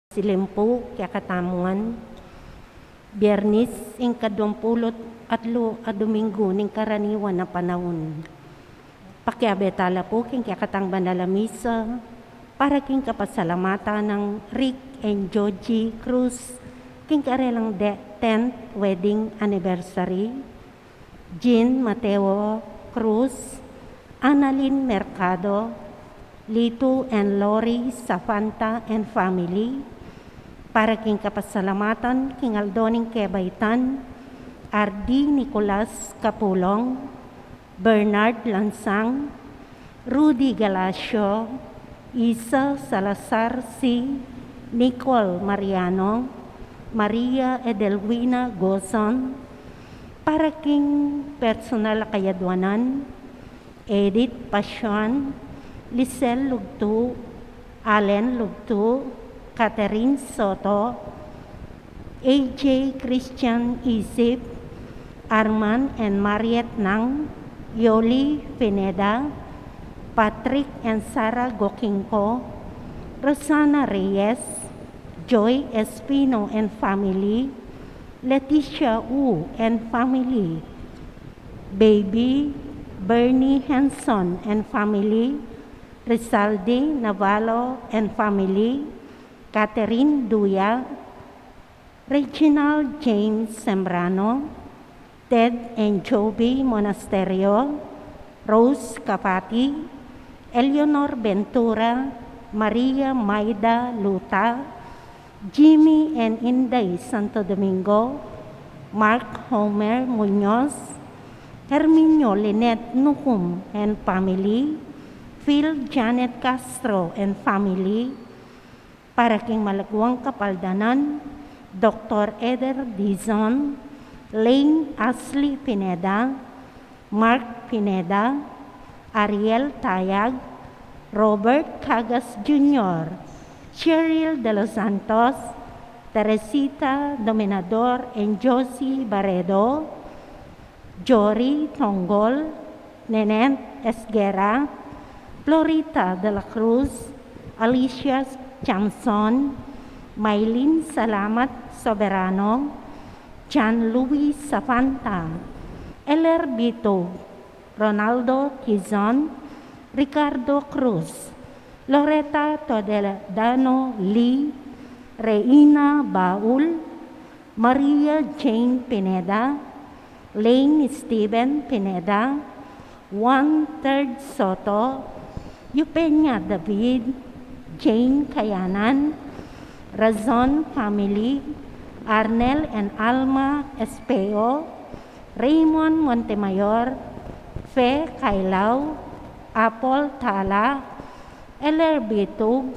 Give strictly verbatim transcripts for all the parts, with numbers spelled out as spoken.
Silimpu, kekatamu ngan, Biyernis, ing kaduang pulu't atlu a Dominggu ning karaniwan a panaun. Pakiabe tala pu king kekatang banal a misa para king kapasalamatan nang Rick and Georgie Cruz king karelang de-, tenth wedding anniversary. Jean Mateo Cruz, Annalyn Mercado, Lito and Lori Safanta and family, para king kapasalamatan king aldo ning kebaitan, Ardi Nicolas Capulong, Bernard Lansang, Rudy Galacio, Isa Salazar C, Nicole Mariano, Maria Edelwina Gozon, para king personal a kayadwanan, Edith Pasion, Lisel Lugtu, Allen Lugtu, Catherine Soto, A J Christian Isip, Arman and Mariet Nang, Yoli Pineda, Patrick and Sarah Gokingko, Rosana Reyes, Joy Espino and family, Leticia Wu and family, Baby Bernie Henson and family, Rizaldi Navarro and family, Catherine Duya, Reginald James Sembrano, Ted and Joby Monasterio, Rose Capati, Eleanor Ventura, Maria Maida Luta, Jimmy and Inday Santo Domingo, Mark Homer Muñoz, Herminio Lynette Nucum and family, Phil Janet Castro and family, para king malagwang kapaldanan, Doktor Eder Dizon, Lane Ashley Pineda, Mark Pineda, Ariel Tayag, Robert Cagas Junior, Cheryl De Los Santos, Teresita Dominador and Josie Baredo, Jory Tonggol, Nenet Esguerra, Florita de la Cruz, Alicia Chamson, Maylin Salamat Soberano, John Luis Safanta, Eler Bitug, Ronaldo Tizon, Ricardo Cruz, Loretta Toledano Lee, Reina Baul, Maria Jane Pineda, Lane Steven Pineda, Juan Third Soto, Eugenia David, Jane Kayanan, Razon family, Arnel and Alma Espeo, Raymond Montemayor, Fe Kailau, Apol Tala, Eler Bitug,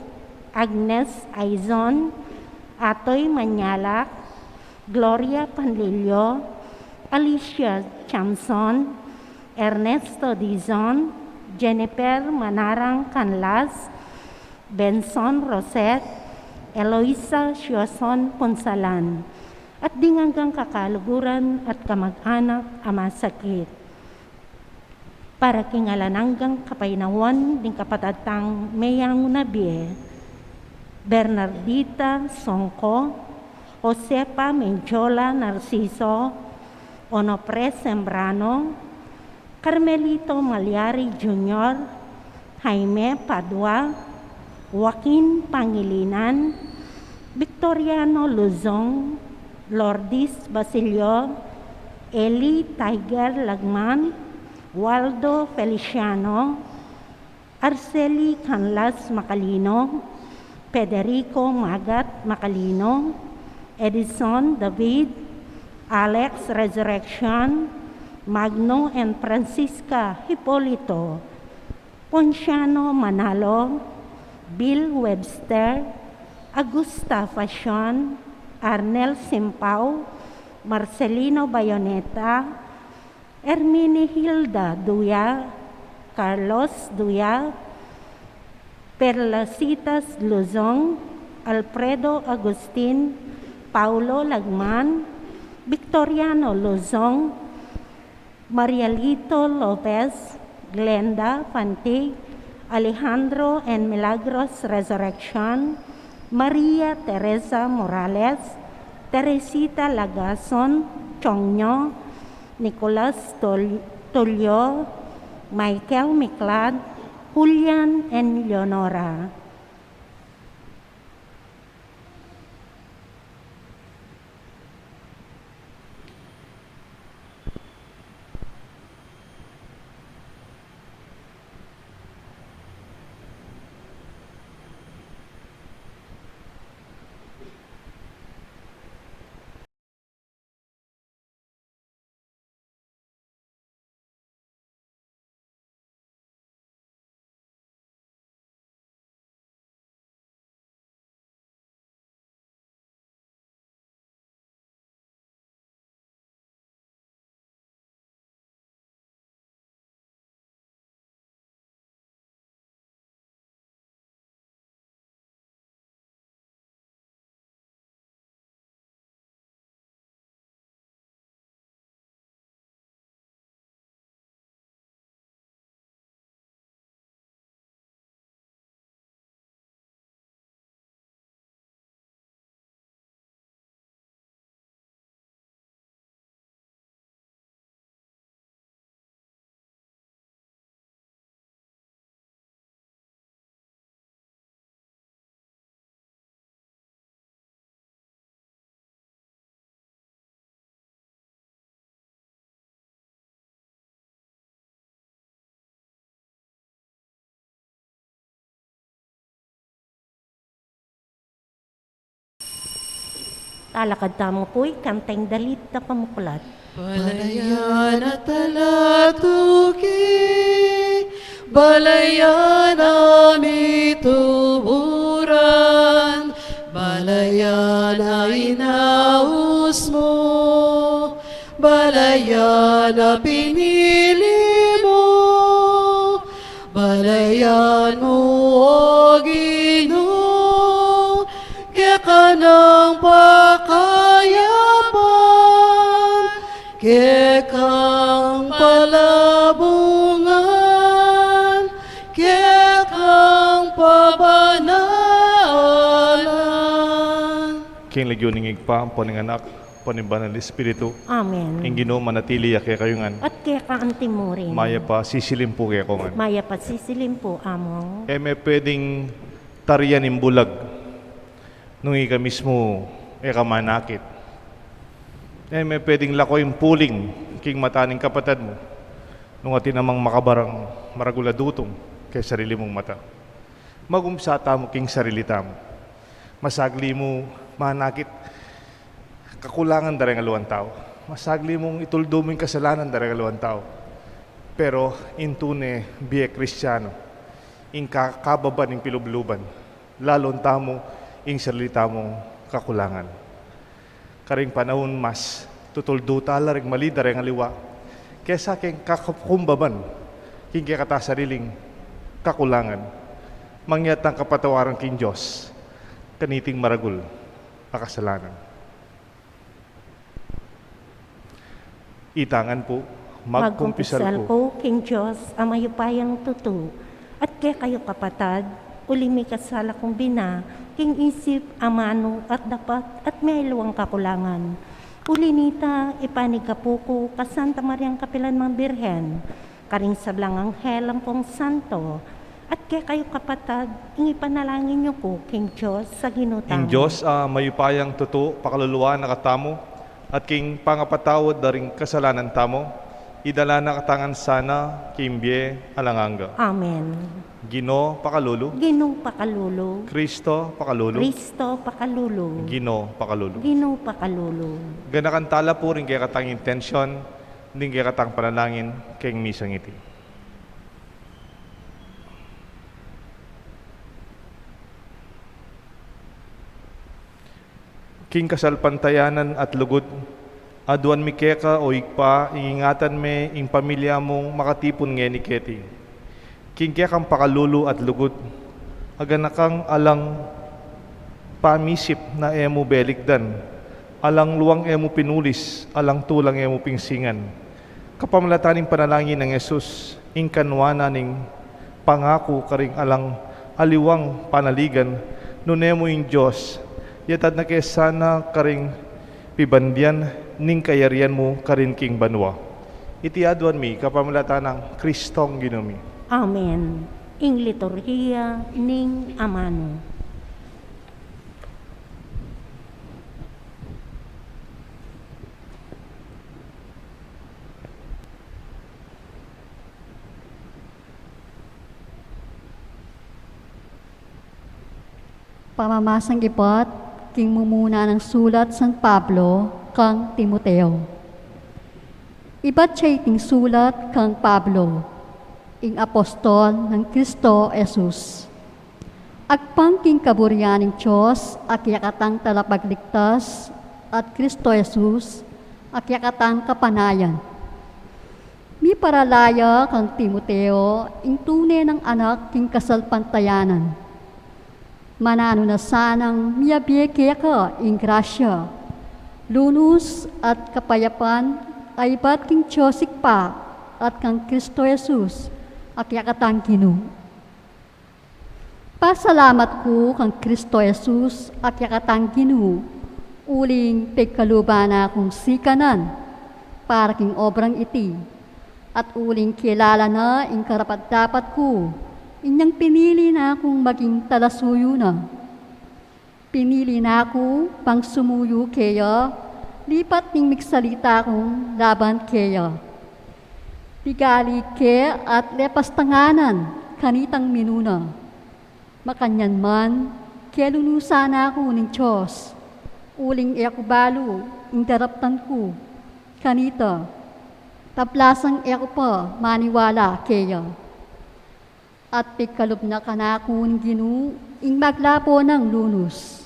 Agnes Aizon, Atoy Manyalak, Gloria Panlilio, Alicia Chamson, Ernesto Dizon, Jennifer Manarang Canlas, Benson Roset, Eloisa Sioson Punsalan, at ding anggang kakaluguran at kamag-anak a masakit. Para king alang anggang kapaynawan ding kapatad tang meyangu na bie, Bernardita Songko, Josefa Mendiola Narciso, Onofre Sembrano, Carmelito Malyari Junior, Jaime Padua, Joaquin Pangilinan, Victoriano Luzon, Lourdes Basilio, Eli Tiger Lagman, Waldo Feliciano, Arceli Canlas Macalino, Federico Magat Macalino, Edison David, Alex Resurrection, Magno and Francisca Hipolito, Ponciano Manalo, Bill Webster, Augusta Facion, Arnel Simpao, Marcelino Bayoneta, Herminihilda Duya, Carlos Duya, Perlasitas Luzon, Alfredo Agustin, Paulo Lagman, Victoriano Luzon, Marialito Lopez, Glenda Fantig, Alejandro and Milagros Resurrection, Maria Teresa Morales, Teresita Lagason, Chong Nyo, Nicolas Tol-, Tolio, Michael Miclad, Julian and Leonora. Talakad tamu pu ing kantang dalit a pamuklat. Balayan a talatuki, balayan a mituburan, balayan a inaus mu, balayan a pinili mu, balayan mu, O Ginu, keka nang pakayapan, kekang palabungan, kekang pabanalan. King lagyu ning Ibpa, ampo ning Anak, ampo ning Banal Espiritu. Amen. Ing Ginu manatili ya kekayu ngan. At keka anti mu rin. Mayap a sisilim pu kekongan. Mayap a sisilim pu, Among. E me pwedeng tarian ing bulag nung ika mismu e ka manakit. E me pwedeng lako ing puling king mata ning kapatad mu nung atin namang makabarang maragul a dutung king sarili mung mata. Magumpisa tamu king sarili tamu. Masagli mu manakit kakulangan da reng aliwang tau. Masagli mung ituldu mu ing kasalanan da reng aliwang tau. Pero ing tune bie Kristiano, ing ka-, kababa ning pilubluban, lalung tamu ing sarili tamung kakulangan. Karing panaun mas tutuldu ta la ring mali da reng aliwa kesa king kakumbaban king kekatang sariling kakulangan. Mangyat tang kapatawaran king Dios kaniting maragul a kasalanan. Ita ngan pu, magkumpisal ku king Dios a mayupayang tutu, at kekayu kapatad, uli mikasala kung bina, king isip, amanu, at dapat, at miyaliwang kakulangan. Uli nita, ipanigapu ku ka Santa Mariang kapilan mang Birhen, karing sablang anghel ampong santo, at kekayu kapatad, ing ipanalangin yu ku king Dios a Ginu tamu. Ing Dios a mayupayang tutu, pakaluluan na katamu, at king pangapatawad da ring kasalanan tamu, idala na katamu ngan sana king bie alang angga. Amen. Ginu pakalulu. Ginu pakalulu. Kristo pakalulu. Kristo pakalulu. Ginu pakalulu. Ginu pakalulu. Ganakan tala pu ring kekatang intensyon, ning kekatang panalangin king misang iti. King kasalpantayanan at lugud, aduan mi keka, o Ibpa, ing ingatan me ing pamilya mung makatipun ngeni keti. King kekang pakalulu at lugud, aganakang alang pamisip na e mu belikdan, alang luang e mu pinulis, alang tulang e mu pingsingan. Kapamilatan ning panalangin nang Jesus, ing kanwa na ning pangaku karing alang aliwang panaligan, Nune mu ing Dios, yatad na ke sana karing pibandian ning kayarian mu karin king banua. Iti aduan mi kapamilatan nang Kristong Ginu mi. Amen. Ing liturhiya ning amanu. Pamamasang ibat king mumuna nang sulat San Pablo kang Timoteo. Ibat ya iting sulat kang Pablo, ing apostol nang Kristo Jesus. Agpang king kaburian ning Dios a kekatang Talapagligtas at Kristo Jesus a kekatang kapanayan. Miparala ya kang Timoteo ing tune nang anak king kasalpantayanan. Mananu na sanang miabie keka ing grasya, lunus at kapayapan a ibat king Dios Ibpa at kang Kristo Jesus a kekatang Ginu. Pasalamat ku kang Kristo Jesus a kekatang Ginu, uling pigkaluban na kung sikanan para king obrang iti, at uling kilala na ing karapat-dapat ku, inyang pinili na kung maging talasuyu na. Pinili na ku pang sumuyu keya, lipat ning migsalita kung laban keya. Pigali ke at lepastanganan kanitang minuna. Makanyan man, kelunusan na ku ning Dios, uling e ku balu ing daraptan ku kanita, tablasang e ku pa maniwala keya. At pigkalub na kanaku ning Ginu ing maglapo nang lunus.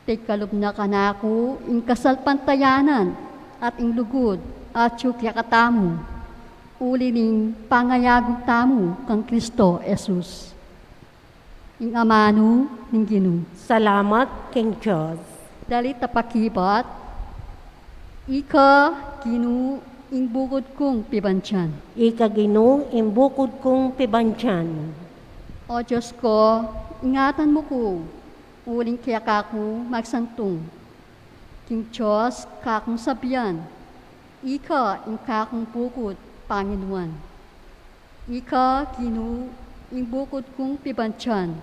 Pigkalub na kanaku ing kasalpantayanan at ing lugud atyu kekatamu, uli ning pangayagum tamu kang Kristo Jesus. Ing amanu ning Ginu. Salamat king Dios. Dalit a pakibat. Ika, Ginu, ing bukud kung pibandian. Ika, Ginu, ing bukud kung pibandian. O Dios ku, ingatan mu ku, uling keka ku magsantung. King Dios kakung sabian, ika ing kakung bukud panginuan. Ika, Ginu, ing bukud kung pibandian,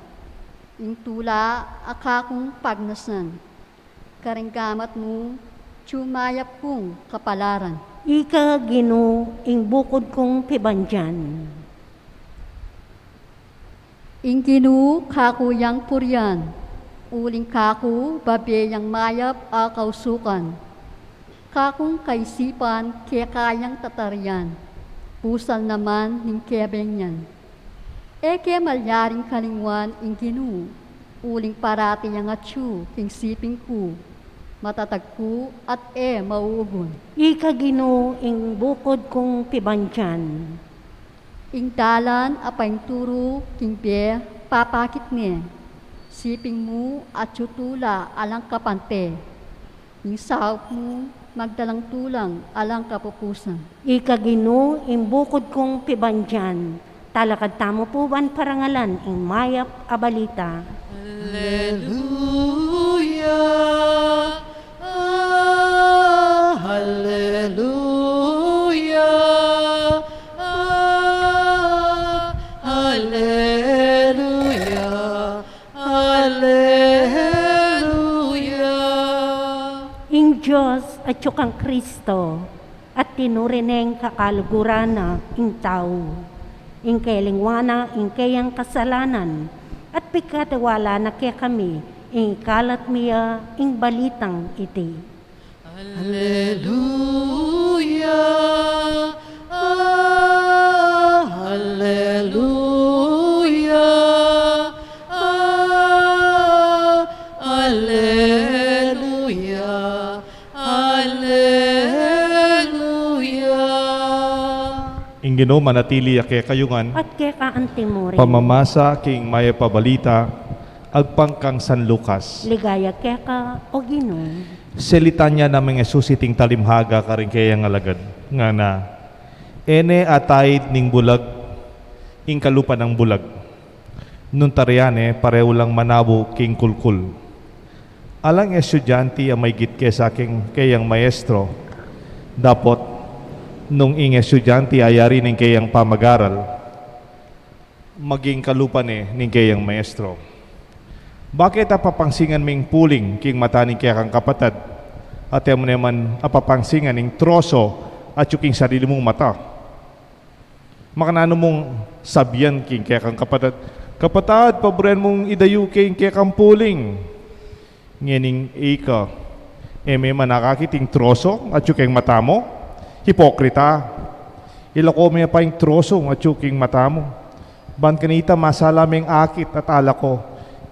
ing tula a kakung pagnasan. Karing gamat mu, mayap kung kapalaran. Ika, Ginu, ing bukud kung pibandian. Ing Ginu kaku yang purian, uling kaku babie yang mayap a kausukan. Kakung kaisipan keka yang tatarian, pusal naman ning kebenyan. E ke malyaring kalingwan ing Ginu, uling parati yang atyu king siping ku, matatag ku at e mauugun. Ika, Ginu, ing bukud kung pibandian. Ing dalan a painturu king bie papakit ne, siping mu atyu tula alang kapante, ing saup mu magdalang tulang alang kapupusan. Ika, Ginu, ing bukud kung pibandian. Talakad tamu pu ban parangalan ing mayap a balita. Alleluia, ah, alleluia, ah, alleluia, alleluia. Ing Dios atyu kang Kristo, at tinuri neng kakaluguran na ing tau. Ing kelingwan na ing keyang kasalanan, at pikatiwala na kekami ing ikalat mi ya ing balitang iti. Alleluia, ah, alleluia, ah, alleluia. Alleluia. Ing Ginu manatili ya kekayu ngan. At keka antimurin. Pamamasa king mayap a balita agpang kang San Lucas. Ligaya keka, o Ginu. Salitan ya na nang Jesus iting talinghaga karing keyang alagad, ngana, e ne ataid ning bulag ing kalupa nang bulag. Nung tarian e, parehu lang manabu king kulkul. Alang estudyante a maigit kesa king keyang maestro. Dapot, nung ing estudyante a yari ning keyang pamagaral, maging kalupa ne ning keyang maestro. Bakit apapangsingan meng puling king mata ning kekang kapatad, at e mu naman apapangsingan ing troso atyu king sarili mung mata? Makananu mung sabian king kekang kapatad, "Kapatad, paburen mung idayu ke ing kekang puling"? Ngening ika, e me man akakit ing troso atyu keng mata mu? Hipokrita! Ilako me pa ing troso atyu keng mata mu, ban kanita masala meng akit at alako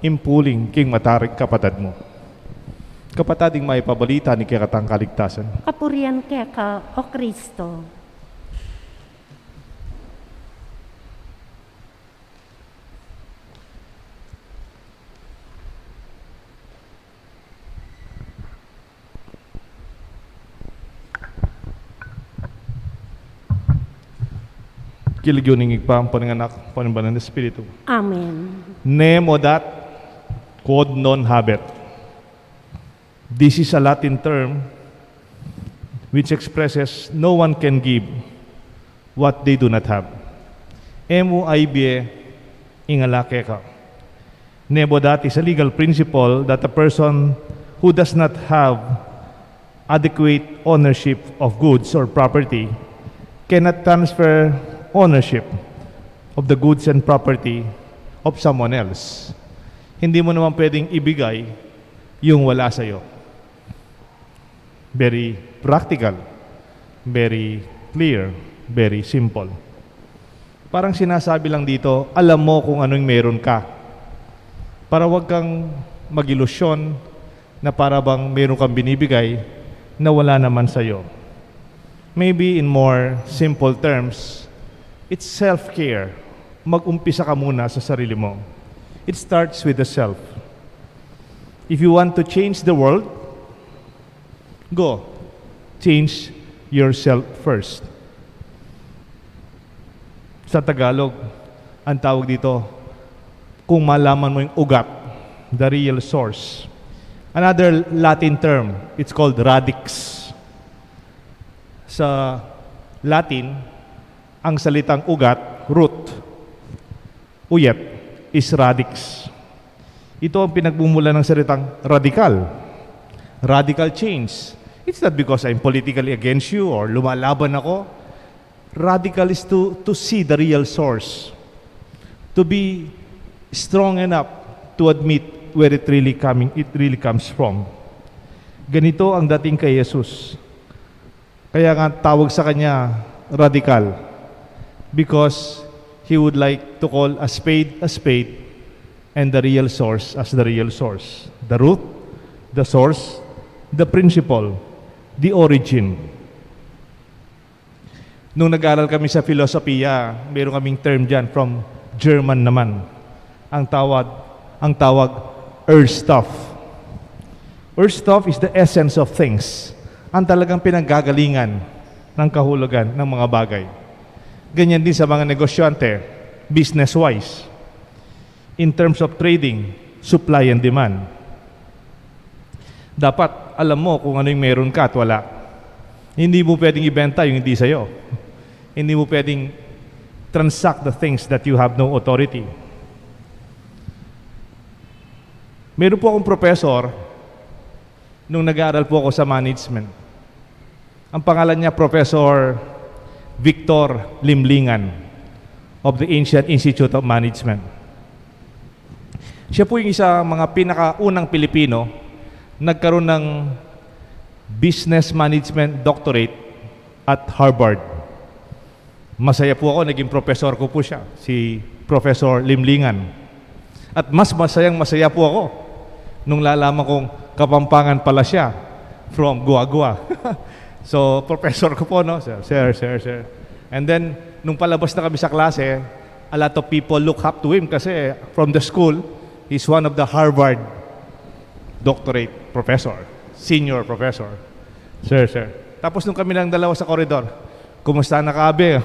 ing puling king mata ring kapatad mu. Kapatad, ing mayap a balita ning kekatang kaligtasan. Kapurian keka, O Kristo. King lagyu ning Ibpa, ampo ning Anak, ampo ning Banal a Espiritu. Amen. Nemo dat quod non habet. This is a Latin term which expresses no one can give what they do not have. E mu aibie ing ala keka. Nemo dat is a legal principle that a person who does not have adequate ownership of goods or property cannot transfer ownership of the goods and property of someone else. Hindi mo naman pwedeng ibigay yung wala sa'yo. Very practical, very clear, very simple. Parang sinasabi lang dito, alam mo kung ano yung meron ka. Para wag kang mag-ilusyon na para bang meron kang binibigay na wala naman sa'yo. Maybe in more simple terms, it's self-care. Mag-umpisa ka muna sa sarili mo. It starts with the self. If you want to change the world, go. Change yourself first. Sa Tagalog, ang tawag dito, kung malaman mo yung ugat, the real source. Another Latin term, it's called radix. Sa Latin, ang salitang ugat, root, uyet, is radix. Ito ang pinagmumula ng salitang radikal. Radical change. It's not because I'm politically against you or lumalaban ako. Radical is to, to see the real source. To be strong enough to admit where it really coming, it really comes from. Ganito ang dating kay Jesus. Kaya nga tawag sa kanya radikal, because he would like to call a spade a spade and the real source as the real source. The root, the source, the principle, the origin. Nung nag-aral kami sa filosofiya, meron kaming term dyan from German naman. Ang tawag, ang tawag, Urstoff. Urstoff is the essence of things. Ang talagang pinanggagalingan ng kahulugan ng mga bagay. Ganyan din sa mga negosyante, business-wise. In terms of trading, supply and demand. Dapat alam mo kung ano yung meron ka at wala. Hindi mo pwedeng ibenta yung hindi sa'yo. Hindi mo pwedeng transact the things that you have no authority. Meron po akong professor nung nag-aaral po ako sa management. Ang pangalan niya, Professor Victor Limlingan of the Ancient Institute of Management. Siya po yung isa mga pinakaunang Pilipino nagkaroon ng Business Management Doctorate at Harvard. Masaya po ako, naging professor ko po siya, si Professor Limlingan. At mas masayang masaya po ako nung lalaman kong Kapampangan pala siya from Guagua. So, professor ko po, no? Sir, sir, sir, sir. And then, nung palabas na kami sa klase, a lot of people look up to him kasi from the school, he's one of the Harvard doctorate professor, senior professor. Sir, sir. Tapos nung kami lang dalawa sa koridor, "Kumusta na, Kabe?"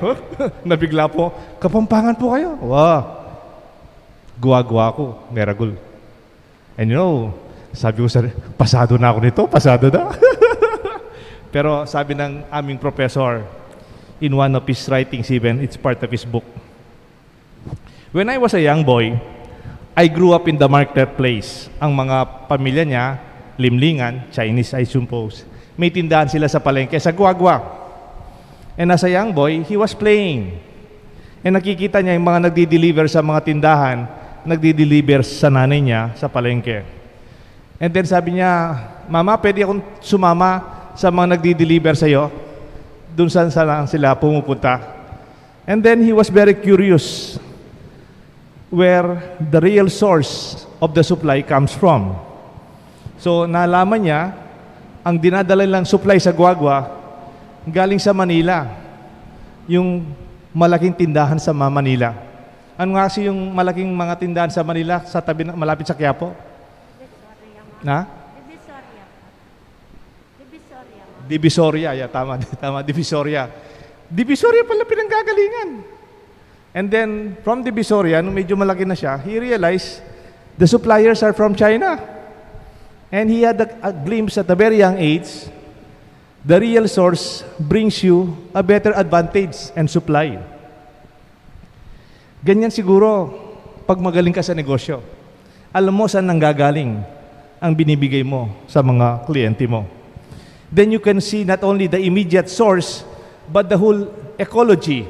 Nabigla po, "Kapampangan po kayo?" Wow. Guwa-guwa ku, meragul. And you know, sabi ko sa, pasado na ako nito, pasado na. Pero sabi ng aming professor, in one of his writings even, it's part of his book. When I was a young boy, I grew up in the marketplace. Ang mga pamilya niya, Limlingan, Chinese, I suppose. May tindahan sila sa palengke, sa Guagua. And as a young boy, he was playing. And nakikita niya yung mga nagdi-deliver sa mga tindahan, nagdi-deliver sa nanay niya sa palengke. And then sabi niya, "Mama, pwede akong sumama sa mga nagdi-deliver sa'yo?" Doon saan saan sila pumupunta. And then he was very curious where the real source of the supply comes from. So, nalaman niya, ang dinadala nilang supply sa Guagua, galing sa Manila. Yung malaking tindahan sa Ma-, Manila. Ano nga kasi yung malaking mga tindahan sa Manila, sa tabi na, malapit sa Quiapo? Na? Divisoria. Divisoria, yeah, tama, tama, Divisoria. Divisoria pala pinanggagalingan. And then, from Divisoria, nung medyo malaki na siya, he realized the suppliers are from China. And he had a, a glimpse at a very young age, the real source brings you a better advantage and supply. Ganyan siguro pag magaling ka sa negosyo. Alam mo saan nanggagaling ang binibigay mo sa mga kliyente mo. Then you can see not only the immediate source, but the whole ecology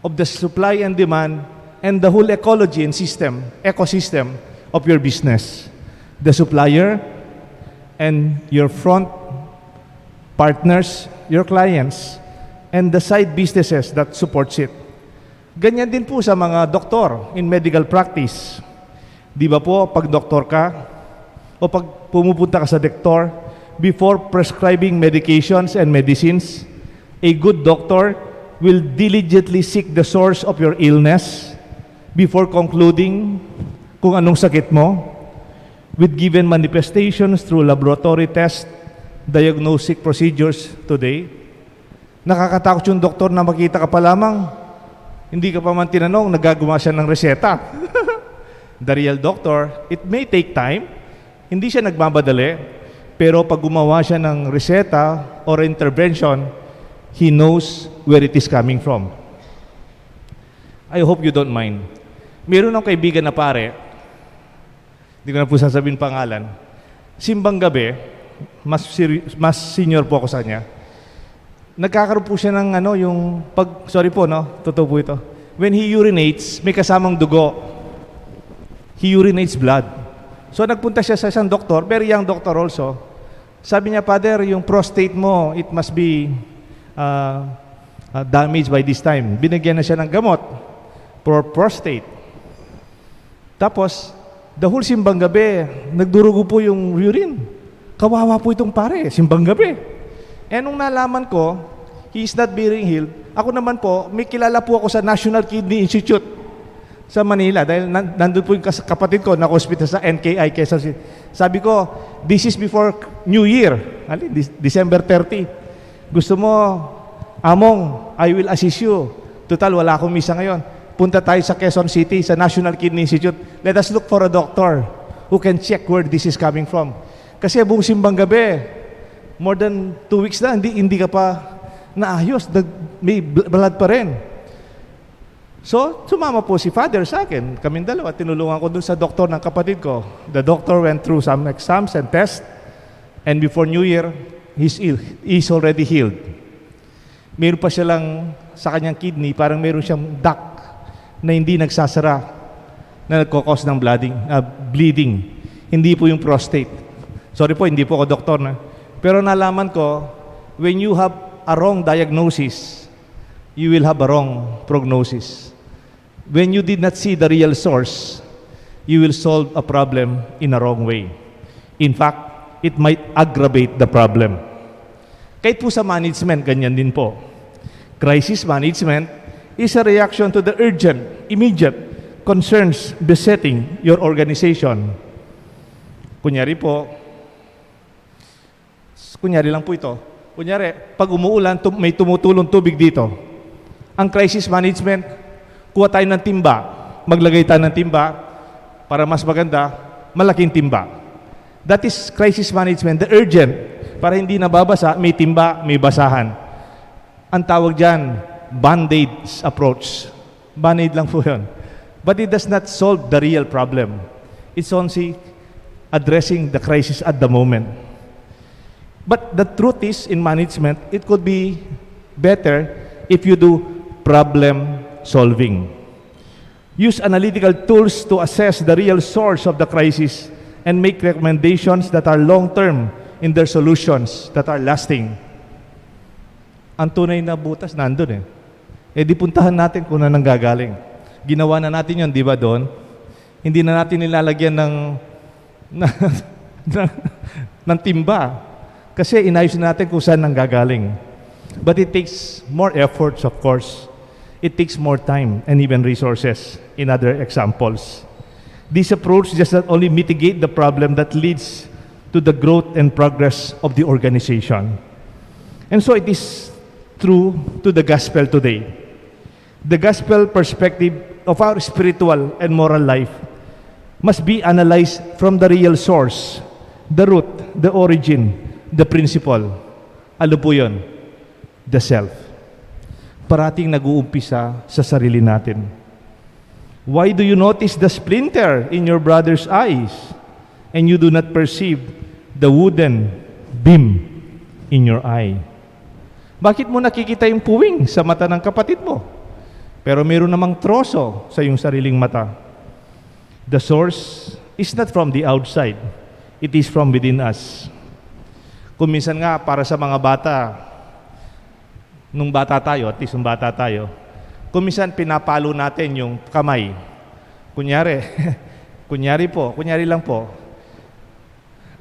of the supply and demand and the whole ecology and system, ecosystem of your business. The supplier and your front partners, your clients, and the side businesses that supports it. Ganyan din po sa mga doktor in medical practice. Di ba po, pag doktor ka o pag pumupunta ka sa doktor, before prescribing medications and medicines, a good doctor will diligently seek the source of your illness before concluding kung anong sakit mo, with given manifestations through laboratory test, diagnostic procedures today. Nakakatakot yung doktor na makita ka pa lamang, hindi ka pa man tinanong, nagagawa siya ng reseta. The real doctor, it may take time, hindi siya nagmamadali, pero pag gumawa siya ng reseta or intervention, he knows where it is coming from. I hope you don't mind. Meron akong kaibigan na pare, di ko na po sasabihin pangalan. Simbang gabi, mas, seri- mas senior po ako sa kanya. Nagkakaroon po siya ng ano, yung pag, sorry po, no? Totoo po ito. When he urinates, may kasamang dugo. He urinates blood. So, nagpunta siya sa isang doktor, very young doctor also. Sabi niya, "Father, yung prostate mo, it must be uh, uh, damaged by this time." Binigyan na siya ng gamot for prostate. Tapos, the whole simbang gabi, nagdurugo po yung urine. Kawawa po itong pare, simbang gabi. Eh, nung nalaman ko, he is not being healed, ako naman po, may kilala po ako sa National Kidney Institute sa Manila. Dahil nan- nandun po yung kas- kapatid ko, naka-hospital sa N K I, Quezon City. Sabi ko, "This is before New Year." Ali, Dis- December thirty. "Gusto mo, Among, I will assist you. Total, wala akong misa ngayon. Punta tayo sa Quezon City, sa National Kidney Institute. Let us look for a doctor who can check where this is coming from." Kasi buong simbang gabi, more than two weeks na, hindi, hindi ka pa naayos. Nag- May bl- blood pa rin. So, sumama po si Father sa akin. Kaming dalawa, tinulungan ko dun sa doktor ng kapatid ko. The doctor went through some exams and tests. And before New Year, he's, ill, he's already healed. Meron pa silang sa kanyang kidney, parang meron siyang duct na hindi nagsasara, na nagkakos ng blooding, ah, bleeding. Hindi po yung prostate. Sorry po, hindi po ako doktor na. Pero nalaman ko, when you have a wrong diagnosis, you will have a wrong prognosis. When you did not see the real source, you will solve a problem in a wrong way. In fact, it might aggravate the problem. Kahit po sa management, ganyan din po. Crisis management is a reaction to the urgent, immediate concerns besetting your organization. Kunyari po, kunyari lang po ito. Kunyari, pag umuulan, tum- may tumutulong tubig dito. Ang crisis management, kuha tayo ng timba, maglagay tayo ng timba, Para mas maganda, malaking timba. That is crisis management, the urgent. Para hindi nababasa, may timba, may basahan. Ang tawag dyan, band-aid approach. Band-aid lang po yun. But it does not solve the real problem. It's only addressing the crisis at the moment. But the truth is, in management, it could be better if you do problem solving. Use analytical tools to assess the real source of the crisis and make recommendations that are long-term in their solutions that are lasting. Ang tunay na butas nandun eh. Eh, di puntahan natin kung saan nanggagaling. Ginawa na natin yun, di ba, doon? Hindi na natin nilalagyan ng, ng, ng, ng timba. Kasi inayos na natin kung saan nanggagaling. But it takes more efforts, of course. It takes more time and even resources in other examples. This approach does not only mitigate the problem that leads to the growth and progress of the organization. And so it is true to the gospel today. The gospel perspective of our spiritual and moral life must be analyzed from the real source, the root, the origin, the principle. Ano po yun? The self. Parating nag-uumpisa sa sarili natin. Why do you notice the splinter in your brother's eyes and you do not perceive the wooden beam in your eye? Bakit mo nakikita yung puwing sa mata ng kapatid mo, pero meron namang troso sa iyong sariling mata? The source is not from the outside. It is from within us. Kung minsan nga, para sa mga bata, nung bata tayo, at least nung bata tayo, kung minsan pinapalo natin yung kamay. Kunyari, kunyari po, kunyari lang po,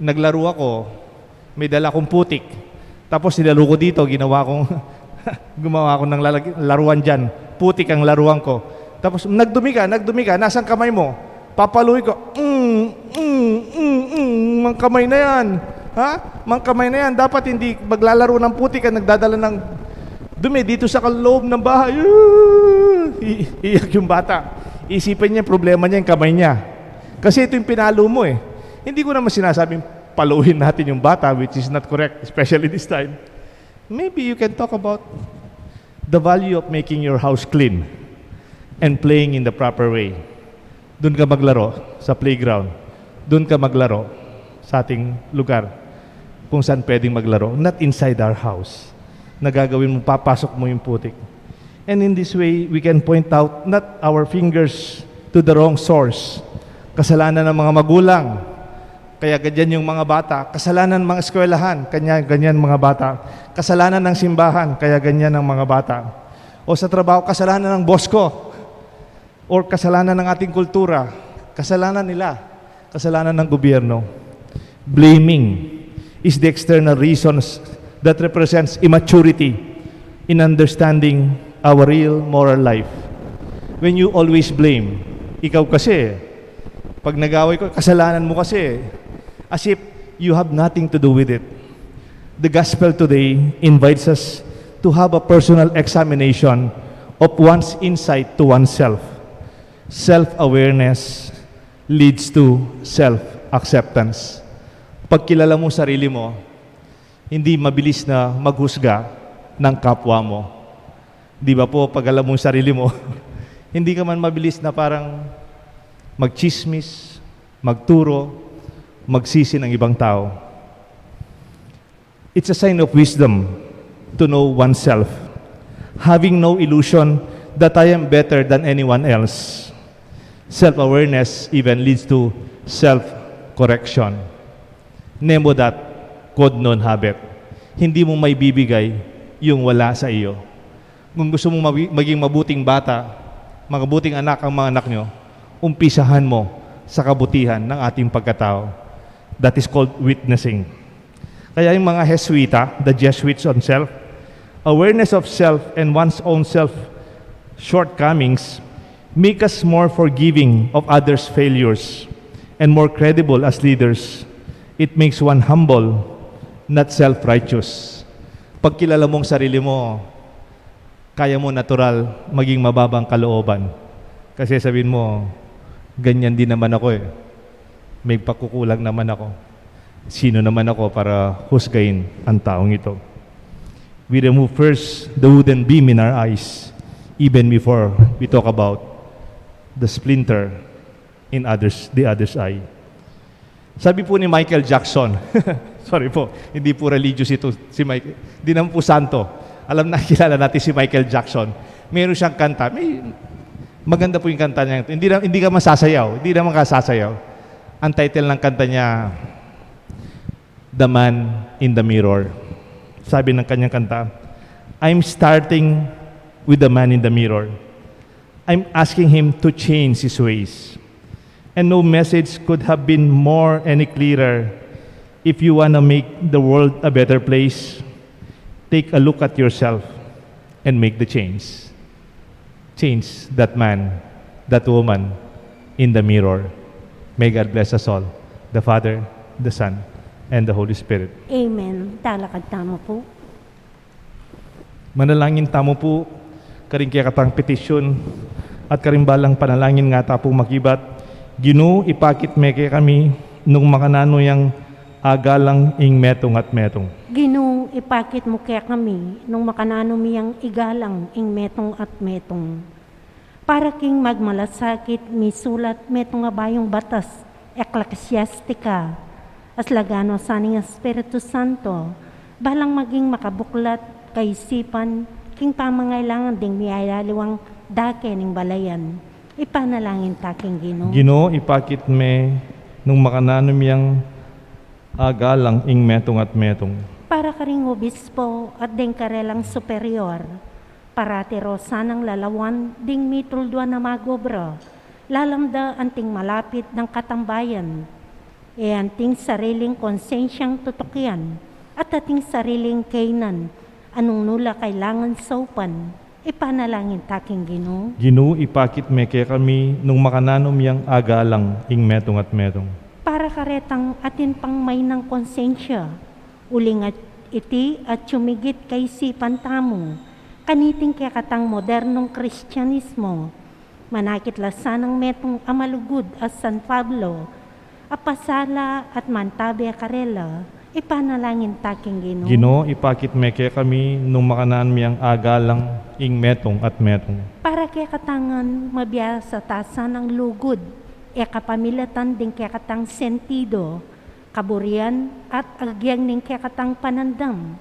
naglaro ako, may dala akong putik. Tapos nilaro ko dito, ginawa kong, gumawa ako ng lalag- laruan dyan. Putik ang laruan ko. Tapos, nagdumi ka, nagdumi ka, nasaan kamay mo? Papaluin ko, mm, mm, mm, mm, mangkamay na yan. Ha? Mangkamay na yan. Dapat hindi maglalaro ng putik ang nagdadala ng dumi dito sa kaloob ng bahay. I- iyak yung bata. Isipin niya, problema niya yung kamay niya. Kasi ito yung pinalo mo eh. Hindi ko naman sinasabing paluin natin yung bata, which is not correct, especially this time. Maybe you can talk about the value of making your house clean and playing in the proper way. Doon ka maglaro sa playground. Doon ka maglaro sa ating lugar kung saan pwedeng maglaro. Not inside our house. Nagagawin mo, papasok mo yung putik. And in this way, we can point out not our fingers to the wrong source. Kasalanan ng mga magulang, kaya ganyan yung mga bata. Kasalanan ng mga eskwelahan, kanya ganyan mga bata. Kasalanan ng simbahan, kaya ganyan ang mga bata. O sa trabaho, kasalanan ng boss ko. Or kasalanan ng ating kultura. Kasalanan nila. Kasalanan ng gobyerno. Blaming is the external reasons that represents immaturity in understanding our real moral life. When you always blame, ikaw kasi, pag nag-away ko, kasalanan mo kasi, as if you have nothing to do with it. The gospel today invites us to have a personal examination of one's insight to oneself. Self-awareness leads to self-acceptance. Pagkilala mo sarili mo, hindi mabilis na maghusga ng kapwa mo. Di ba po, pag alam mo sarili mo, hindi ka man mabilis na parang magchismis, magturo, magsisi ng ibang tao. It's a sign of wisdom to know oneself, having no illusion that I am better than anyone else. Self-awareness even leads to self-correction. Nemo dat quod non habet. Hindi mo maibibigay yung wala sa iyo. Kung gusto mong mawi- maging mabuting bata, mabuting anak ang mga anak nyo, umpisahan mo sa kabutihan ng ating pagkatao. That is called witnessing. Kaya yung mga Jesuita, the Jesuits on self, awareness of self and one's own self shortcomings make us more forgiving of others' failures and more credible as leaders. It makes one humble, not self-righteous. Pagkilala mong sarili mo, kaya mo natural maging mababang kalooban. Kasi sabihin mo, Ganyan din naman ako eh. May pagkukulang naman ako. Sino naman ako para husgain ang taong ito? We remove first the wooden beam in our eyes, even before we talk about the splinter in others, the other's eye. Sabi po ni Michael Jackson, sorry po, hindi po religious ito si Michael, hindi naman po santo. Alam na, kilala natin si Michael Jackson. Meron siyang kanta, may maganda po yung kanta niya. Hindi, na, hindi ka masasayaw, hindi naman ka sasayaw. Ang title ng kanta niya, The Man in the Mirror. Sabi ng kanyang kanta, "I'm starting with the man in the mirror. I'm asking him to change his ways." And no message could have been more any clearer. If you want to make the world a better place, take a look at yourself and make the change. Change that man, that woman in the mirror. May God bless us all, the Father, the Son, and the Holy Spirit. Amen. Talakad tamu po. Manalangin tamu po karing kekatang petisyun at karing balang panalangin nga ta pung makibat. Ginu, ipakit me kekami nung makananu yang agalang ing metung at metung. Ginu, ipakit mu kekami nung makananu mi yang igalang ing metung at metung. Para king magmalasakit misulat metung a bayung batas, Ecclesiastica, as laganu sa ning Espiritu Santo, balang maging makabuklat kaisipan king pamangailangan ding miyayaliwang dake ning balayan. Ipanalangin ta king Ginu. Ginu, ipakit me nung makananu mi yang agalang ing metung at metung. Para karing obispo at ding karelang superior, parati ro sanang lalawan ding mitulduan a magobra, lalam da anting malapit dang katambayan, e anting sariling konsensyang tutukian, at ating sariling kainan, a nung nu la kailangan saupan, ipanalangin ta king Ginu. Ginu, ipakit me kekami nung makananu mi yang agalang ing metung at metung. Para karetang atin pang mainang konsensya, uling at iti at sumigit kaisipan tamu kaniting kekatang modernong Kristianismo, manakit la sanang metung a malugud a San Pablo, a pasala at mantabe karela, ipanalangin ta king Ginu. Ginu, ipakit me kekami nung makananu mi yang agalang ing metung at metung. Para kekatang ngan mabiasa ta sanang lugud, e kapamilatan ding kekatang sentido, kaburian at agyang ning kekatang panandam.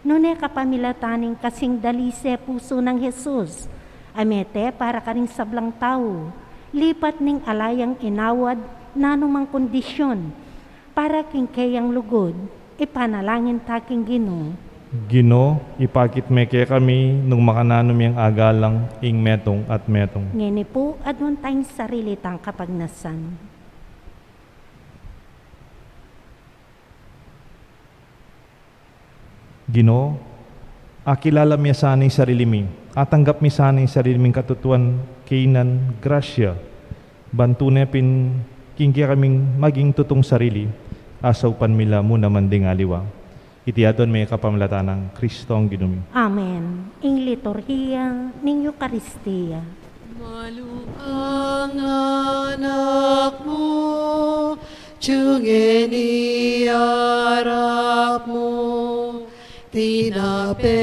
Nune kapamilatan ning kasing dalise pusu nang Jesus, a mete para karing sablang tau, lipat ning ala yang inawad nanumang kondisyon, para king keyang lugud, ipanalangin ta king Ginu. Ginu, ipakit me kekami nung makananu mi yang agalang ing metung at metung. Ngeni pu, aduan tang sarili tang kapagnasan. Ginu, akilala mi sana ing sarili mi, atanggap mi sana ing sarili ming katutuan kainan grasya, ban tune pin king kekaming maging tutung sarili, asaupan mi la mu naman ding aliwa. Iti aduan mi kapamilatan nang Kristong Ginu mi. Amen. Ing liturhiya ning Eukaristia. Malukang anak mu, tiyungeni arap mu, tinape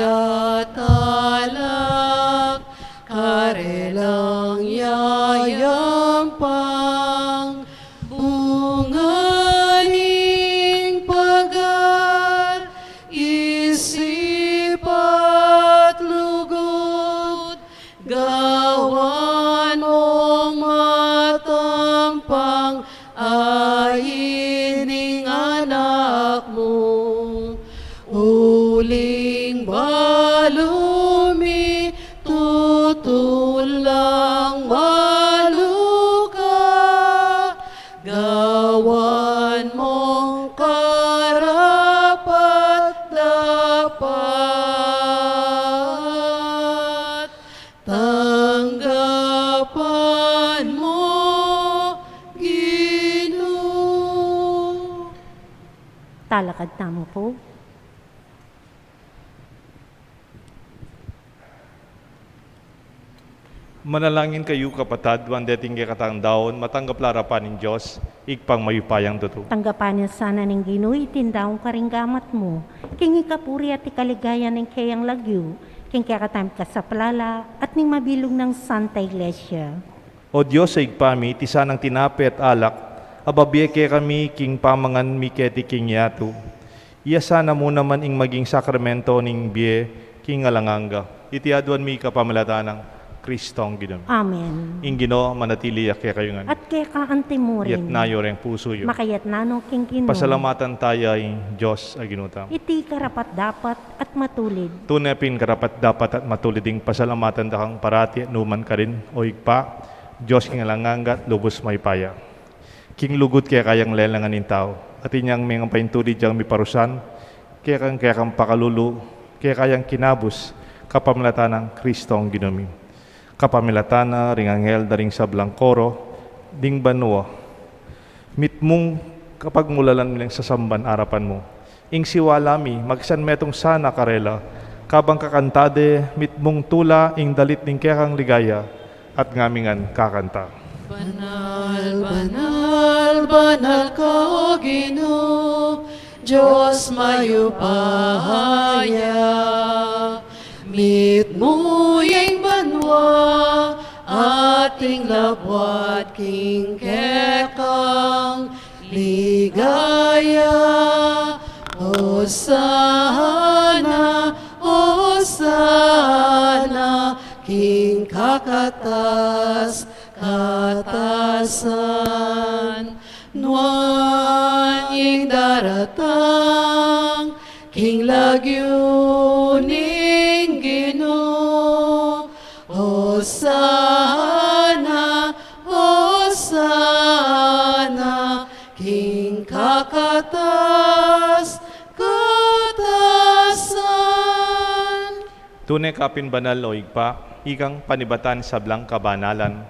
at alak, karelang yayampang, bunga ning paga, isip at lugud, gawan mong matampang, ain ning anak mu, uling balu mi, tutun lang maluka, gawan mong karapat-dapat, tanggapan mo, Ginu. Talakad tamu pu. Manalangin kayu, kapatad, ban deting kekatang daun matanggap la arapan ning Dios, Ibpang mayupayang tutu. Tanggapan na sana ning Ginu iting daun karing gamat mu, king ikapuri at ikaligayan ning keyang lagyu, king kekatang kasaplalan at ning mabilug nang Santa Iglesia. O Dios a Ibpa mi, iti sanang tinape at alak a babie kekami king pamangan mi keti king yatu, iya sana mu naman ing maging sakramento ning bie king alang angga. Iti aduan mi kapamilatan nang Kristong Ginu mi. Amen. Ing Ginu manatili ya kekayu ngan. At keka anti mu rin. Iyatas yu reng pusu yu. Makayatas no king Ginu. Pasalamatan taya ing Dios a Ginu tamu. Iti karapat-dapat at matulid. Tune pin karapat-dapat at matulid ing pasalamatan da kang parati at nukarin man, o Ibpa, Dios king alang angga at lubus mayupaya. King lugud keka yang lelangan ing tau, at inyang mengapaintulid yang miparusan kekang, kekang pakalulu, keka yang kinabus, kapamilatan nang Kristong Ginu mi. Kapamilatan na ring anghel da ring sablang koro ding banua, mitmung kapagmulalan mi lang sasamban arapan mu. Ing siwala mi, magsan metung sana karela, kabang kakanta de mitmung tula ing dalit ning kekang ligaya, at ngami ngan kakanta. Banal, banal, banal ka, O Ginu, Dios mayupaya. Mitmu ya ing banua at ing labuad king kekang ligaya. Hosana, Hosana, king kakatas-katasan. Nuan ing daratang king lagyu ning Ginu. Hosana, Hosana, king kakatas-katasan. Tune ka pin banal, o Ibpa, ikang panibatan sablang kabanalan.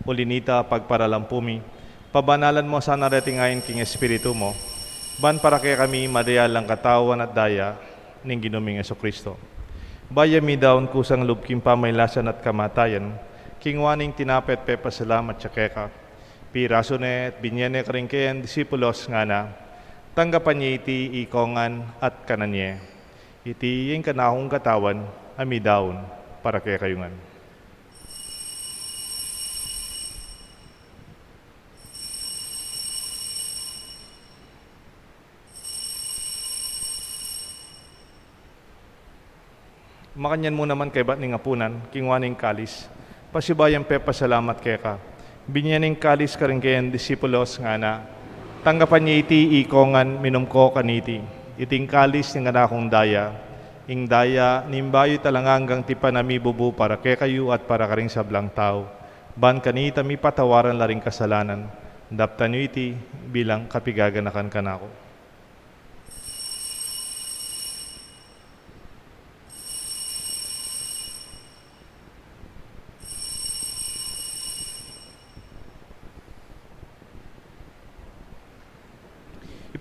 Uli nita, pagparalampu mi, pabanalan mu sana reting ain king Espiritu mu, ban para kekami madeal lang katawan at daya ning Ginu ming Jesucristo. Bayu mi daun kusang lub king pamailasan at kamatayan, kinua ne ing tinape at pepasalamat ya keka, pirasu ne at binie ne karing keyang disipulos, ngana: Tanggapan ye iti ikongan at kanan ye. Iti ing kanakung katawan a midaun para kekayu ngan. Makanyan mu naman kaybat ning apunan, kinua ne ing kalis, pasibayu yang pepasalamat keka, binie ne ing kalis karing keyang disipulos, ngana: Tanggapan ye iti ikongan, minum ko kaniti. Iti ing kalis ning kanakung daya, ing daya ning bayu at alang anggang tipan a mibubu para kekayu at para karing sablang tau, ban kanita mipatawaran la ring kasalanan. Daptan yu iti bilang kapigaganakan kanaku.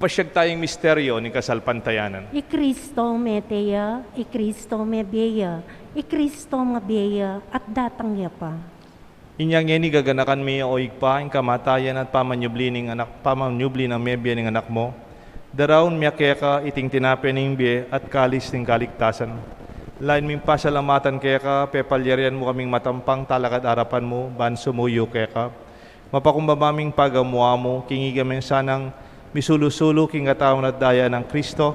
Ipasyag taya ing misteryo ning kasalpantayanan. I Kristo mete ya, i Kristo mebie ya, i Kristo mabie ya, at datang ya pa. Inya ngeni gaganakan mi, o Ibpa, ing kamatayan at pamanyubli ning Anak, pamanyubli nang mebie ning Anak mu. Daraun mi keka iting tinape ning bie at kalis ning kaligtasan. Lain ming pasalamatan keka, pepalyarian mu kaming matampang talakad arapan mu, ban sumuyu keka. Mapakumbaba ming pagamu-amu, king iga ming sanang misulu-sulu king katawan at daya nang Kristo,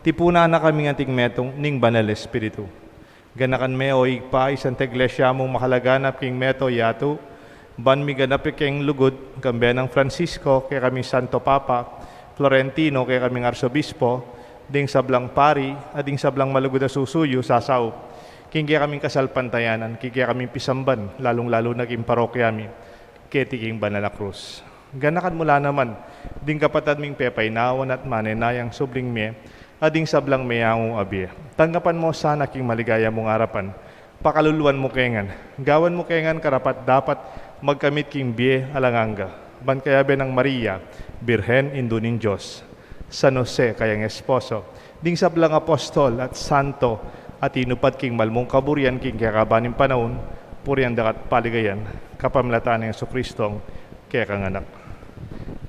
tipunan na kaming anting metung ning Banal Espiritu. Ganakan me, o Ibpa, ing Santa Iglesia mung makalaganap king meto yatu, ban miganap ya king lugud, kambe nang Francisco, kekaming Santo Papa, Florentino, kekaming Arsobispo, ding sablang pari, at ding sablang malugud a susuyu, sasaup king kekaming kasalpantayanan, king kekaming pisamban, lalung-lalu na king parokya mi keti king Banal a Krus. Ganakan mu la naman ding kapatad ming pepainawan at manenayang subling mie, at ding sablang meyangu a bie. Tanggapan mu sana king maligaya mung arapan, pakaluluan mu ke ngan, gawan mu ke ngan karapat-dapat magkamit king bie alang angga, ban kayabe nang Maria, Birhen, Indu ning Dios, San Jose, kayang esposo, ding sablang apostol at santo a tinupad king malmung kaburian king kekaban ning panaun, Purian da ka at paligayan, kapamilatan nang Jesucristong kekang Anak.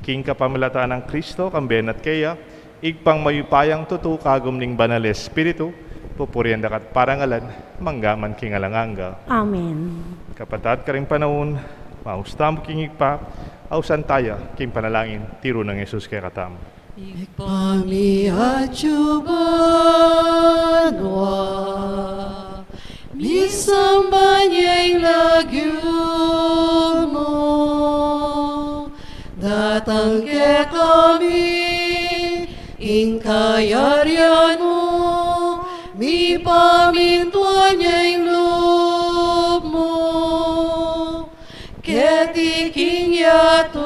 King kapamilatan nang Kristo, kambe na at keya, Ibpang mayupayang tutu, kagum ning Banal Espiritu, pupurian da ka at parangalan, mangga man king alang angga. Amen. Kapatad, karing panaun, maus tamu king Ibpa, ausan taya king panalangin, tiru nang Jesus kekatamu. Ibpa mi atsu banua, misamban ya ing lagyu mu, datang kekami ing kayarian mu, mipamintuan ya ing lub mu, keti king yatu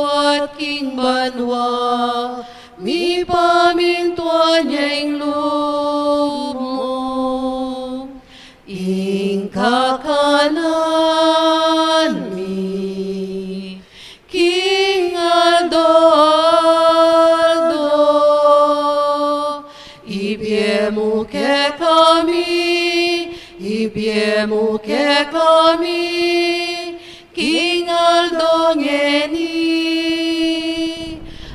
at king banua, mipamintuan ya ing lub mu. Ing kakanan mi king aldo-aldo, ibie mu kekami, ibie mu kekami, king aldo ngeni,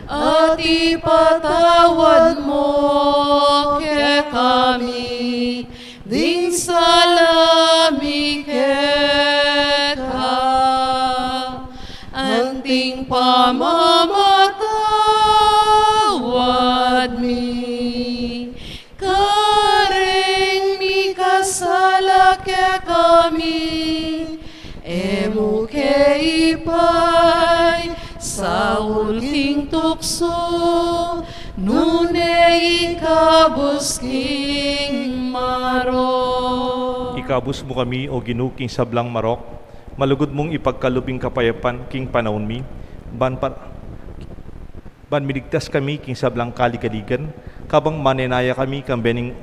at ipatawad mu kekami ding sala mi keka, anting pamamatawad mi kareng mikasala kekami, e mu ke ipaisaul king tuksu, nune ikabus king marok. Ikabus mu kami, O Ginu, king sablang marok, malugud mung ipagkalub ing kapayapan king panaun mi, ban pa ban miligtas kami king sablang kaligaligan, kabang manenaya kami kambe ning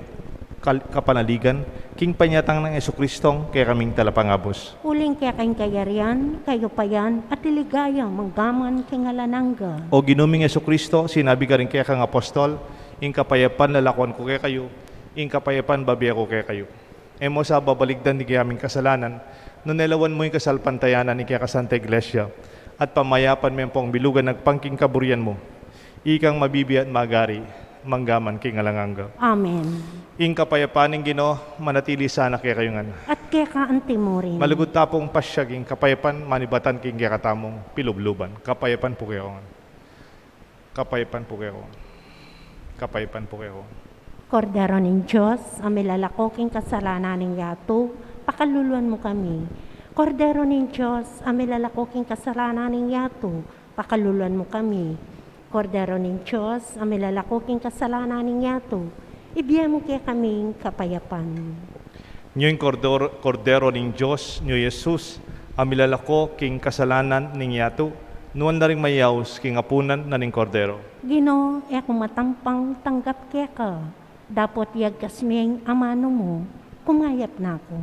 kal-, kapanaligan, king panyatang nang Jesucristong kekaming Talapangabus. Uling keka ing kayarian, kayupayan, at ligaya, mangga man king alang angga. O Ginu ming Jesucristo, sinabi karing kekang apostol, ing kapayapan lalakuan ku kekayu, ing kapayapan bibie ku kekayu. E mu sa babaligdan ding kekaming kasalanan, nune lawan mu ing kasalpantayanan ning kekang Santa Iglesia, at pamayapan me ampong bilugan agpang king kaburian mu. Ikang mabibie at magari, mangga man king alang angga. Amen. Ing kapayapan ning Ginu, manatili sana kekayu ngan. At keka anti mu rin. Malugud ta pung pasiag ing kapayapan manibatan king kekatamung pilubluban. Kapayapan pu kekongan. Kapayapan pu kekongan. Kapayapan pu kekongan. Kordero ning Dios, a milalako king kasalanan ning yatu, pakaluluan mu kami. Kordero ning Dios, a milalako king kasalanan ning yatu, pakaluluan mu kami. Kordero ning Dios, a milalako king kasalanan ning yatu, ibie mu kekami ing kapayapan. Nyo ing Kordero, Kordero ning Dios, nyo i Jesus, a milalako king kasalanan ning yatu, nuan la ring mayaus king apunan na ning Kordero. Ginu, e ku matampang tanggap keka, dapot yagkas me ing amanu mu, kumayap na ku.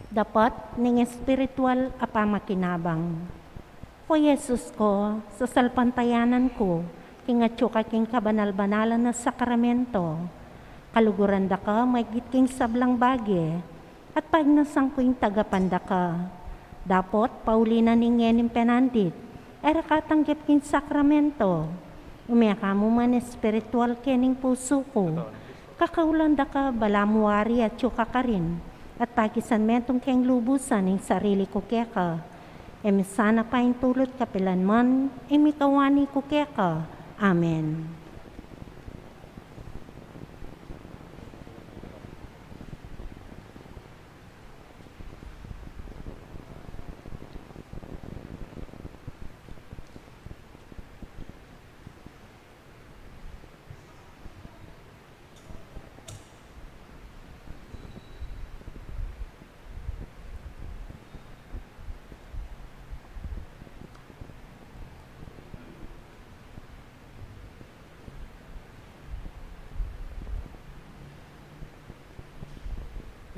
Dapat ning espiritual a pamakinabang. O Jesus ku, sasalpantayanan ku king atyu ka king kabanal-banalan a sakramento. Kaluguran da ka maigit king sablang bage, at paignasan ku ing tagapan da ka. Dapot pauli na ning ngening penandit, e ra ka tanggap king sakramento. Ume ka mu man espiritual kening pusu ku. Kakaulan da ka balamu wari atyu ka karin, at pakisan metung keng lubusan ing sarili ku keka. E mi sana paintulut kapilan man ing mikawani ku keka. Amen.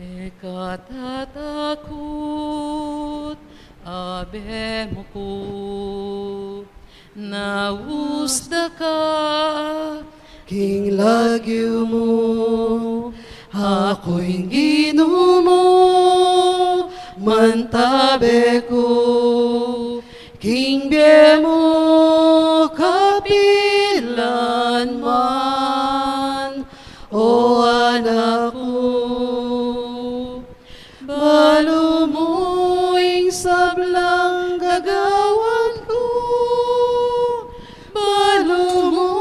E ka tatakut, abe mu ku, nausda ka king lagyu mu. Aku ing Ginu mu, mantabe ku king bie mu kapilan man. O anak ku, balu mu ing sablang gagawan ku, balu mu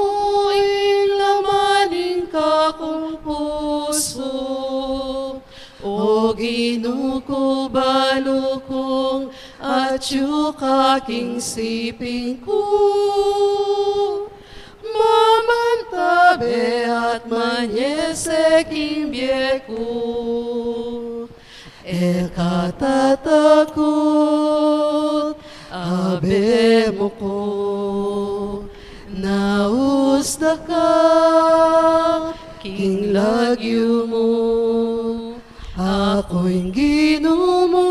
ing laman ning kakung pusu. O Ginu ku, balu kung atyu ka king siping ku, mamantabe at manyese king bie ku. E ka tatakut, abe mu ku, nausda ka king lagyu mu. Aku ing Ginu mu,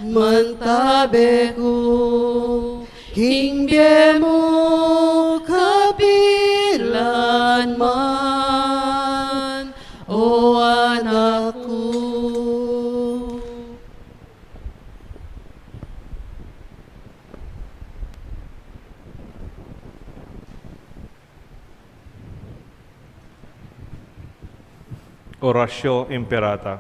mantabe ku king bie mu kapilan man, o anak ku. Oratio Imperata.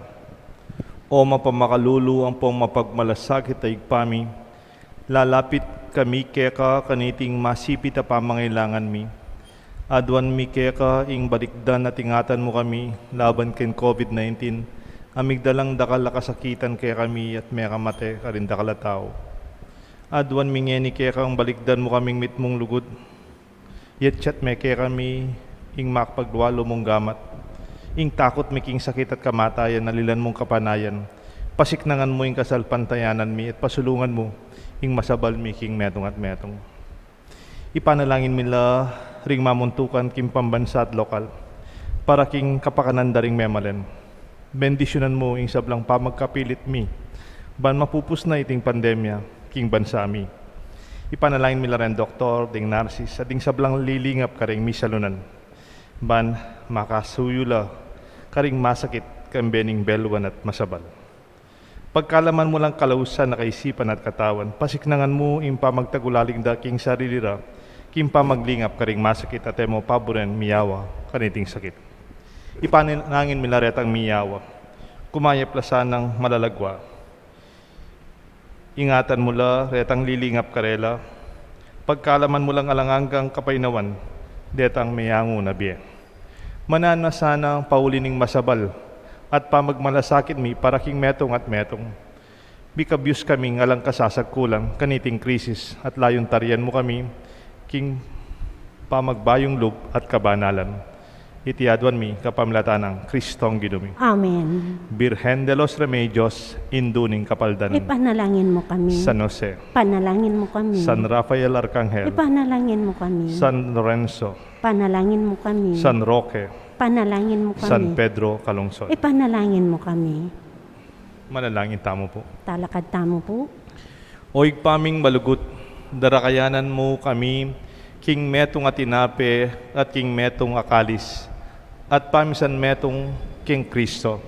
O mapamakalulu ampong mapagmalasakit a Ibpa mi, lalapit kami keka kaniting masipit a pamangailangan mi. Aduan mi keka ing balikdan at ingatan mu kami laban king COVID nineteen, a migdalang dakal a kasakitan kekami at mekamate karing dakal a tau. Aduan mi ngeni keka ing balikdan mu kaming mitmung lugud. Iyatyat me kekami ing makapaglualu mung gamat. Ing takut mi king sakit at kamatayan, alilan mung kapanayan. Pasiknangan mu ing kasalpantayanan mi at pasulungan mu ing masabal mi king metung at metung. Ipanalangin mi la ring mamuntukan king pambansa at lokal para king kapakanan da ring memalen. Bendisyunan mu ing sablang pamagkapilit mi ban mapupus na iting pandemya king bansa mi. Ipanalangin mi la reng doktor, ding narsis, at ding sablang lilingap karing misalunan ban makasuyu la karing masakit kambe ning beluan at masabal. Pagkalaman mu lang kalausan a kaisipan at katawan, pasiknangan mu ing pamagtagulaling da king sarili ra king pamaglingap karing masakit at e mu paburen miyawa kaniting sakit. Ipanalangin mi la retang miyawa, kumayap la sanang malalagwa. Ingatan mu la retang lilingap karela, pagkalaman mu lang alang anggang kapaynawan detang meyangu na bie. Mananu na sana pauli ning masabal at pamagmalasakit mi para king metung at metung. Mikabyus kaming alang kasasagkulan kaniting krisis at layun tarian mu kami king pamagbayung lub at kabanalan. Iti aduan mi kapamilatan nang Kristong Ginu mi. Amen. Birhen de los Remedios, Indu ning Kapaldanan. Ipanalangin mu kami. San Jose. Panalangin mu kami. San Rafael Arcangel. Ipanalangin mu kami. San Lorenzo. Panalangin mu kami. San Roque. Panalangin mu kami. San Pedro Calungsod. Ipanalangin mu kami. Manalangin tamu pu. Talakad tamu pu. O Ibpa ming malugud, darakayanan mu kami king metung a tinape at king metung a kalis, at pamisan metung king Kristo.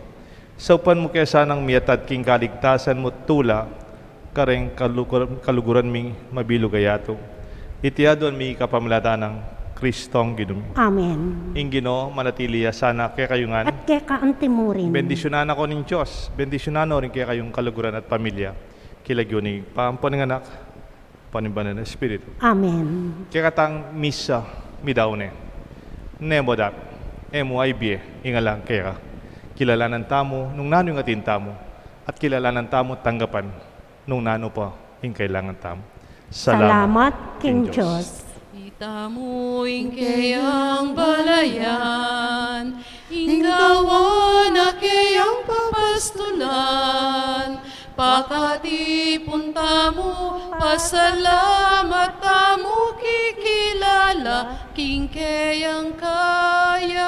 Saupan mu ke sanang miyatad king kaligtasan mu tula kareng kalugur-, kaluguran ming mabilug a yatu. Iti aduan mi kapamilatan nang Kristong Ginu mi. Amen. Ing Ginu manatili ya sana kekayu ngan. At keka anti mu rin. Bendisyunan na ko ning Dios, bendisyunan no ring kekayung kaluguran at pamilya. King lagyu ning Ibpa, ampo ning Anak, ampo ning Banal a Espiritu. Amen. Kekatang misa midaun ne. Nemo dat, e mu aibie ing alang keka. Kilalanan tamu nung nanu ing atin tamu, at kilalanan tamu tanggapan nung nanu pa ing kailangan tamu. Salamat king Dios. Itamu ing keyang balayan, ing gawan a keyang papastulan, pakatipun tamu, pasalamat tamu, kikilala king keyang kayapan.